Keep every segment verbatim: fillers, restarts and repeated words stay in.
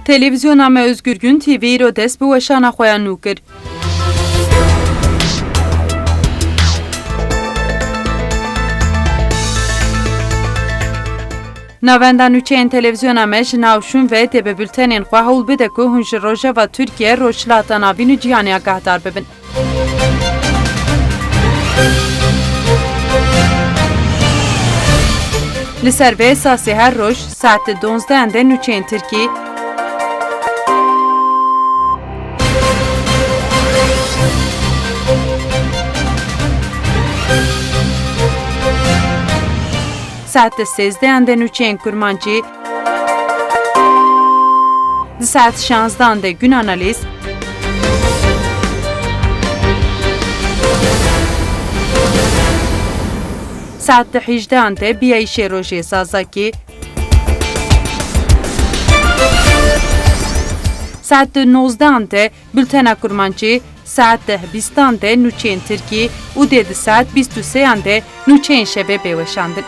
Televîzyona me Özgür Gün T V îro dest bi weşana xwe ya nû kir. Navenda nûçeyên televîzyona me ji nav şûn ve dê bi bultenên xwe hewl bide ku hûn ji rojeva Tirkiye, Rojhilata Navîn û cîhanê agahdar bibin. Li ser vê esasê her roj saet donzdehan de nûçeyên tirkî, saet sêzdehan de nûçeyên kurmancî, di saet şanzdehan de gün analiz, saet hejdehan de biyayîşê rojê Zazakî, saet nozdehan de bultena kurmancî, saet bîstan de nûçeyên tirkî û dê di saet bîst û sêyan de nûçeyên şevê bê weşandin.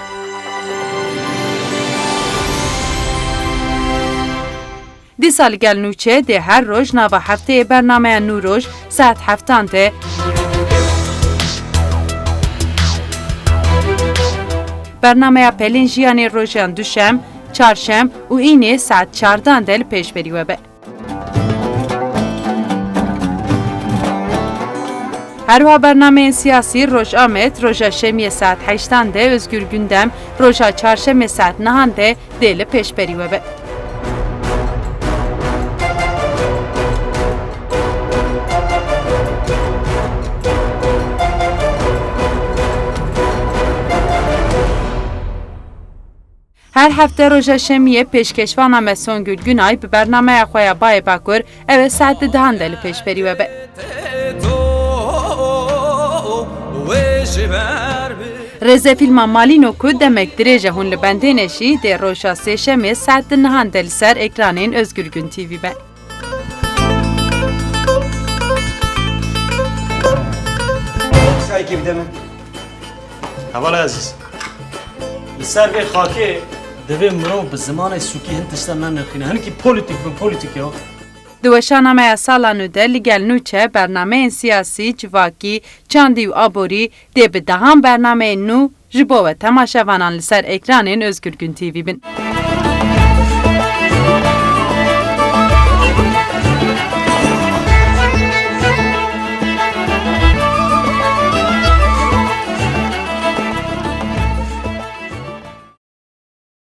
Dîsa li gel nûçe dê her roj nava hefteyê bernameya Nûroj saet heftan de, bernameya Pelên Jiyanê rojan duşem, çarşem û înê saet çardan de li pêşberî we be. Her wiha bernameyên siyasî Roj Amed, roja şemiyê saet heştan de Özgür Gündem, roja çarşemê saet nehan de dê li pêşberî we be. Her hefte roja şemiyê pêşkeşvana me Songül Günay bi bernameya xwe ya Bayê Bakur, ew ê saet dehan de li pêşberî we be. Rêzefîlma Malîno ku demek dirêj e hûn li bendê ne jî dê roja sêşemê saet nehan de li ser ekranên Özgür Gün T V be. Çayekê bide min. Hevala ezîz. Li ser vê xakê divê mirov bi zimanê sûkî hin tişta nenirxîne. Hinekî polîtîk bin polîtîk ya. Di weşana me ya sala nû de li gel nûçe bernameyên siyasî, civakî, çandî û aborî dê bi dehan bernameyên nû ji bo we temaşevanan li ser ekranên Özgür Gün T V bin.